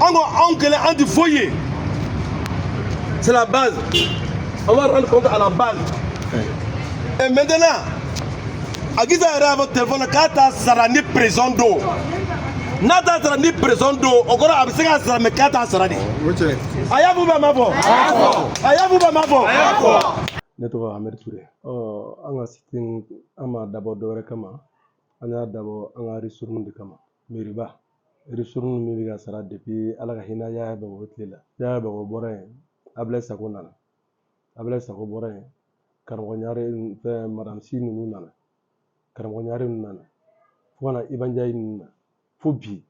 An ko anw kelen, an ti foyi ye. C'est la base, on va rendre compte à la base. Et maintenant, Agisa yɛrɛ y'a fɔ téléphone na k'a t'a sara ni pression don. N'a t'a sara ni pression don, o kɔrɔ a bɛ se k'a sara, mais k'a t'a sara de. A y'a fɔ, ba ma fɔ, a y'a fɔ, ba ma fɔ. Ne tɔgɔ Amadu Ture. An ka sit-in, an m'a dabɔ dɔwɛrɛ kama, an y'a dabɔ an ka ristourne de kama. Meriba ristourne min bɛ ka sara depuis Ala ka hinɛ Yaya Bago tile la. Yaya Bago bɔra yen, Abulayi Sako nana. Abulayi Sako bɔra yen, Karamɔgɔ Ɲare, fɛn, Madame Si ninnu nana, Karamɔgɔ Ɲare ninnu nana, fo ka na Iba Njayi ninnu na, fo bi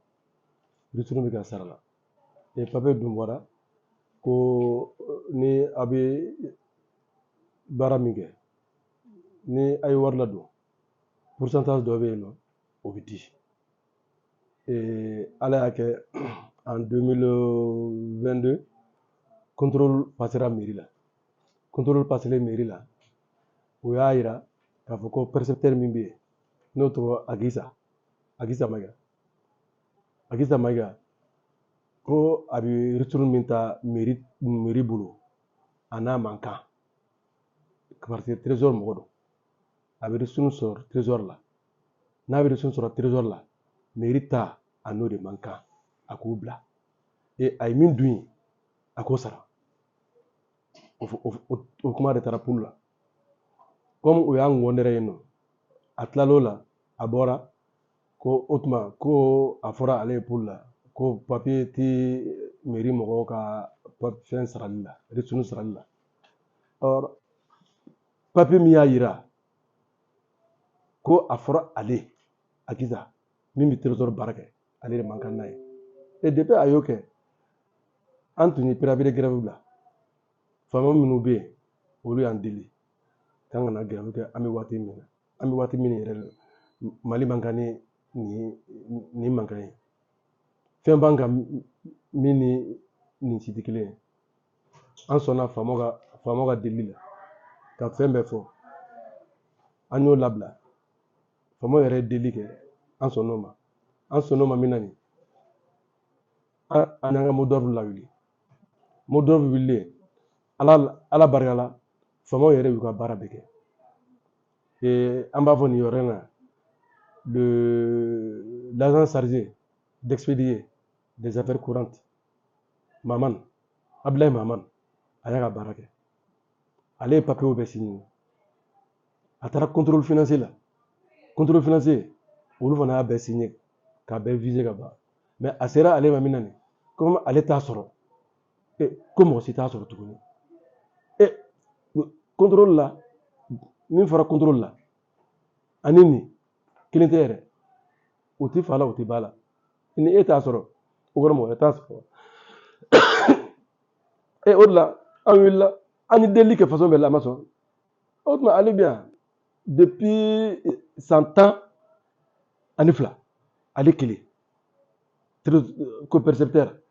ristourne bɛ ka sara la. Papiye dun bɔra ko ni a bɛ baara min kɛ, ni a ye wari ladon, pourcentage dɔ bɛ yen nɔ, o bɛ di. Ala y'a kɛ, en 2022, contrôle passera mairie la. Contrôle passelen mairie la, o y'a yira k'a fɔ ko percepteur min bɛ yen, n'o tɔgɔ Agisa, Agisa Mayiga, Agisa Mayiga, ko a bɛ ristourne min ta mairie bolo, a n'a man kan, parce que trésor mɔgɔ don. A bɛ ristourne sɔrɔ trésor la. N'a bɛ ristourne sɔrɔ trésor la, mairie ta, a n'o de man kan, a k'o bila. A ye min dun yen, a k'o sara. O kuma de taara poule la. Comme o y'a ngɔndɛrɛ yen nɔ, a tilal'o la, a bɔra ko o tuma ko a fɔra ale ye poule la ko papiye ti mairie mɔgɔw ka fɛn sarali la, ristourne sarali la. Or papiye min y'a yira ko a fɔra ale Akisa min bɛ trésor baara kɛ, ale de man kan n'a ye. Et depuis a y'o kɛ, an tun ye préavis de grève bila. Faama minnu bɛ yen, olu y'an deli k'an kana grève kɛ. An bɛ waati min na, an bɛ waati min yɛrɛ la, Mali man kan ni nin mankan ye. Fɛn b'an kan min ni nin si tɛ kelen ye. An sɔnna faamaw ka deli la ka fɛn bɛɛ fɔ, an y'o labila. Faamaw yɛrɛ ye deli kɛ, an sɔnn'o ma. An sɔnn'o ma min na nin, an y'an ka mot d'ordre lawuli. Mot d'ordre wulilen, Ala barika la, faamaw yɛrɛ y'u ka baara bɛɛ kɛ. An b'a fɔ nin yɔrɔ in na, l'agent chargé d'expédier des affaires courantes, Maman Abdoulaye Maman, a y'a ka baara kɛ. Ale ye papiyew bɛɛ signé. A taara contrôle financier la. Contrôle financier, olu fana y'a bɛɛ signé k'a bɛɛ visé ka ban. Mais a sera ale ma min na nin, komi ale t'a sɔrɔ, ko mɔgɔ si t'a sɔrɔ tuguni. Contrôle la, min fɔra contrôle la ani nin kelen tɛ yɛrɛ, o tɛ fa la, o tɛ ba la. Ni e t'a sɔrɔ, o kɔrɔ mɔgɔ wɛrɛ t'a sɔrɔ. O de la an wulila, an ye delili kɛ façon bɛɛ la, a ma sɔn. O tuma ale bɛ yan depuis san 12, ale kelen ko percepteur.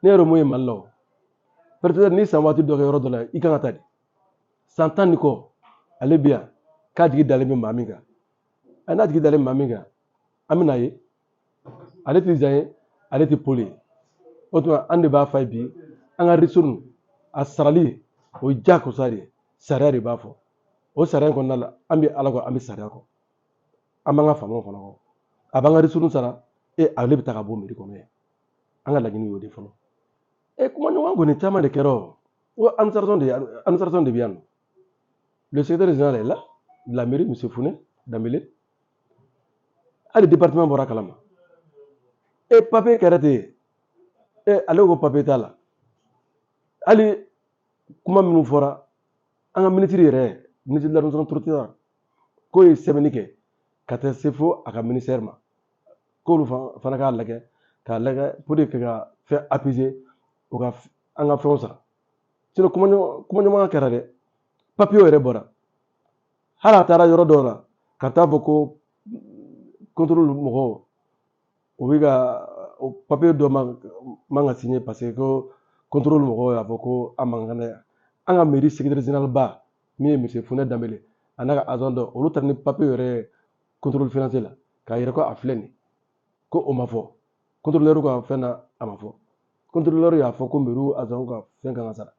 Ne yɛrɛ mun ye Mali la, o percepteur, ni san waati dɔ kɛ yɔrɔ dɔ la, i kan ka taa de. San 10 ni kɔ, ale bɛ yan k'a jigi dalen bɛ maa min kan. A n'a jigi dalen bɛ maa min kan, an bɛna ye ale tɛ zan ye, ale tɛ poli ye. O tuma an de b'a fɔ ye bi, an ka ristourne a sarali, o ye diyagosa de ye. Sariya de b'a fɔ. O sariya in kɔnɔna la, an bɛ Ala kɔ, an bɛ sariya kɔ, an b'an ka faamaw fana kɔ. A b'an ka ristourne sara, e ale bɛ taa ka bɔ mairie kɔnɔ yen. An ka laɲini y'o de fɔlɔ. Kuma ɲɔgɔn kɔni caman de kɛra. O administration de bɛ yan nɔ. Le secrétaire général est là de la mairie, monsieur Fune Dambélé. Hali département bɔra kalama. Papier kɛra ten, ale ko papier t'a la. Hali kuma minnu fɔra, an ka ministre yɛrɛ, ministre de l'Administration territoriale, k'o ye sɛbɛnni kɛ ka taa se fo a ka ministère ma, k'olu fana k'a lajɛ, k'a lajɛ pour que ka fɛn appuyer u ka an ka fɛnw sara. Sinon kuma ɲɔgɔnya kɛra dɛ, papiye yɛrɛ bɔra. Hali a taara yɔrɔ dɔw la ka taa fɔ ko contrôle mɔgɔw, o bɛ ka o papiye dɔ man ka signer, parce que ko contrôle mɔgɔw y'a fɔ ko a man kan. An ka mairie secrétaire général ba min ye monsieur Funɛ Danbele, a n'a ka agent dɔ, olu taara ni papiye yɛrɛ ye contrôle financier la k'a yira ko a filɛ nin, ko o ma fɔ contrôleur ka fɛn na, a ma fɔ. Contrôleur y'a fɔ ko mairie agent ka fɛn kan ka sara.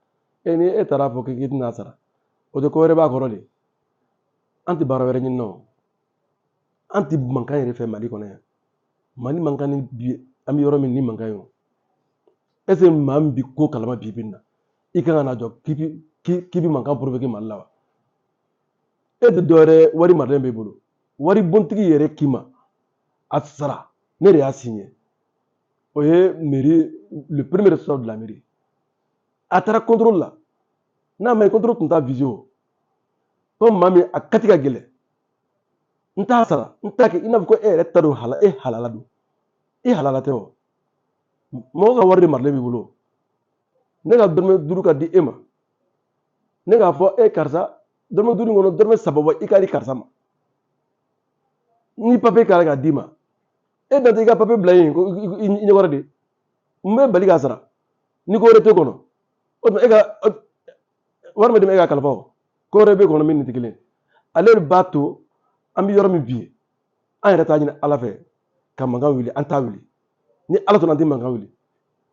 E ni e taara fɔ k'i tɛna sara, o tɛ ko wɛrɛ b'a kɔrɔ de. An tɛ baara wɛrɛ ɲini na o. An tɛ mankan yɛrɛ fɛ Mali kɔnɔ yan. Mali mankan ni bi, an bɛ yɔrɔ min ni mankan ye o. Est ce que maa min bɛ ko kalama bi bi in na, i kan ka na jɔ k'i bi mankan provoquer Mali la wa? E tɛ dɔwɛrɛ, wari maralen b'e bolo. Wari bontigi yɛrɛ k'i ma a sara, ne de y'a signé. O ye mairie, le premier responsable de la mairie. A taara contrôle la, n'a ma ye contrôle tun t'a visé o. Ko maa min a kati ka gɛlɛn, n t'a sara, n t'a kɛ i n'a fɔ ko e yɛrɛ ta don, hala e halala don, e halala tɛ o. Mɔgɔ ka wari de maralen b'i bolo. Ne ka dɔrɔmɛ 5 ka di e ma, ne k'a fɔ e karisa, dɔrɔmɛ 5 in kɔnɔ dɔrɔmɛ 3 bɔ i k'a di karisa ma. Ni papiye k'a la k'a d'i ma, e dan tɛ i ka papiye bila yen ko i ɲɛkɔrɔ de n bɛ bali k'a sara ni ko wɛrɛ t'e kɔnɔ. O tuma e ka wari ma di ma, e ka kalifa o ko wɛrɛ b'e kɔnɔ min ni tɛ kelen. Ale de b'a to an bɛ yɔrɔ min bi, an yɛrɛ t'a ɲini Ala fɛ ka mankan wuli, an t'a wuli. Ni Ala sɔnna, an tɛ mankan wuli.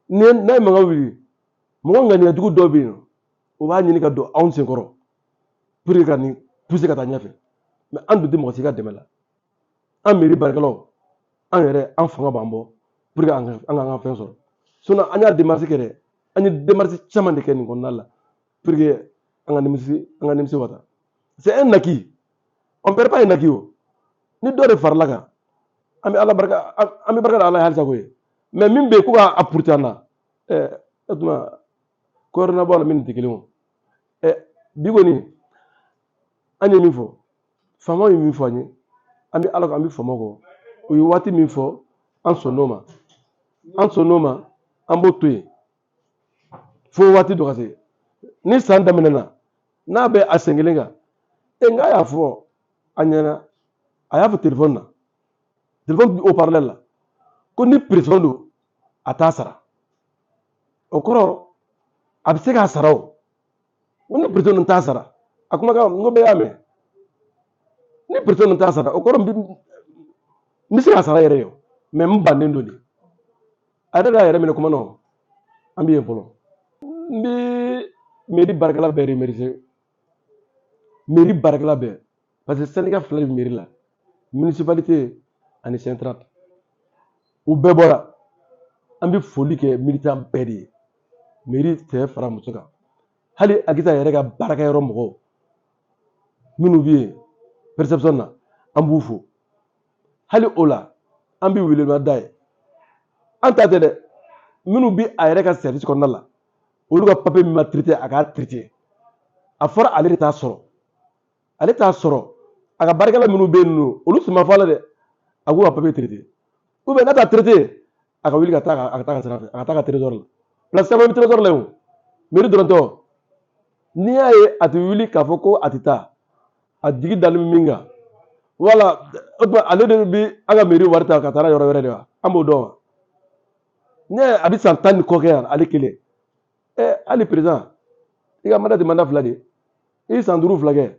Ni n'a ye mankan wuli, mɔgɔ ŋaniyajugu dɔw bɛ yen nɔ, o b'a ɲini ka don anw senkɔrɔ pour que ka nin pousser ka taa ɲɛfɛ. Mais an dun tɛ mɔgɔ si ka dɛmɛ la. An mairie baarakɛlaw, an yɛrɛ an fanga b'an bɔ pour que an k'an ka fɛn sɔrɔ. Sinon an y'a démarche kɛ dɛ, an ye démarche caman de kɛ nin kɔnɔna la pour que an ka nimisi wasa. C'est un acquis, on perd pas un acquis o. Ni dɔ de farala kan, an bɛ Ala barika, an bɛ barika da Ala ye halisa koyi. Mais min bɛ yen ko k'a puruti an na, o tuma ko wɛrɛ na bɔ a la min ni tɛ kelen o. Bi kɔni an ye min fɔ, faamaw ye min fɔ an ye, an bɛ Ala kɔ, an bɛ faamaw kɔ. U ye waati min fɔ, an sɔnn'o ma, an sɔnn'o ma, an b'o to yen fo waati dɔ ka se. Ni san daminɛna, n'a bɛ a sen kelen kan, e nka y'a fɔ a ɲɛna, a y'a fɔ telefɔni na, telefɔni haut-parleur la, ko ni pression don, a t'a sara. O kɔrɔ a bɛ se k'a sara o. Ko ni pression don, t'a sara. A kumakan n ko bɛɛ y'a mɛn. Ni pression don, t'a sara, o kɔrɔ n bɛ se k'a sara yɛrɛ ye o, mais n bannen don de. A yɛrɛ y'a yɛrɛ minɛ kuma na o. An bɛ yen fɔlɔ. N bɛ mairie baarakɛla bɛɛ remercier, mairie baarakɛla bɛɛ, parce que syndicat fila de bɛ mairie la, municipalité ani central, u bɛɛ bɔra. An bɛ foli kɛ militant bɛɛ de ye, mairie cɛ fara muso kan, hali Akita yɛrɛ ka baarakɛyɔrɔ mɔgɔw minnu bɛ yen perception na, an b'u fo. Hali o la, an bɛ weleweleda da ye, an ta tɛ dɛ, minnu bɛ a yɛrɛ ka service kɔnɔna la, olu ka papiye min ma traité, a k'a traité. A fɔra ale de t'a sɔrɔ, ale t'a sɔrɔ. A ka baarakɛla minnu bɛ yen nɔ, olu tun ma fɔ a la dɛ, a k'u ka papiye traité. Ou bien n'a t'a traité, a ka wuli ka taa, a ka taa ka sira fɛ, a ka taa ka trésor la. Place caman bɛ trésor la yen o, mairie dɔrɔn tɛ o. N'i y'a ye a tɛ wuli k'a fɔ ko a tɛ taa, a jigi dalen bɛ min kan, wala o tuma ale de bɛ an ka mairie wari ta ka taa yɔrɔ wɛrɛ de wa? An b'o dɔn wa? N'i y'a ye a bɛ san 10 ni kɔ kɛ yan ale kelen, hali président, i ka mandat tɛ mandat 2 de ye, i ye san 5 fila kɛ,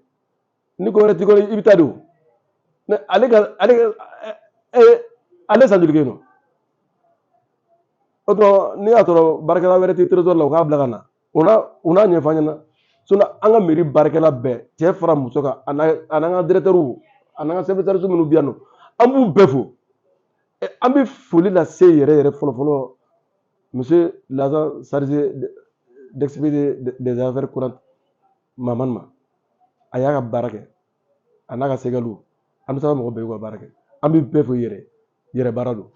ni ko wɛrɛ t'i kɔnɔ, i bɛ taa de o. Mais ale ka ale san joli kɛ yen nɔ? O tuma n'i y'a sɔrɔ baarakɛla wɛrɛ tɛ trésor la, u k'a bila ka na, u n'a ɲɛfɔ an ɲɛna. Sinon an ka mairie baarakɛla bɛɛ, cɛ fara muso kan, a n'an ka directeur, a n'an ka chef de service minnu bɛ yan nɔ, an b'u bɛɛ fo. An bɛ foli lase yɛrɛ yɛrɛ fɔlɔ fɔlɔ monsieur l'agent chargé d'expédier des affaires courantes Mamani ma. A y'a ka baara kɛ, a n'a ka sɛgɛliw, an bɛ se ka mɔgɔ bɛɛ y'u ka baara kɛ. An bɛ bɛɛ fo, yɛrɛ yɛrɛ baara don.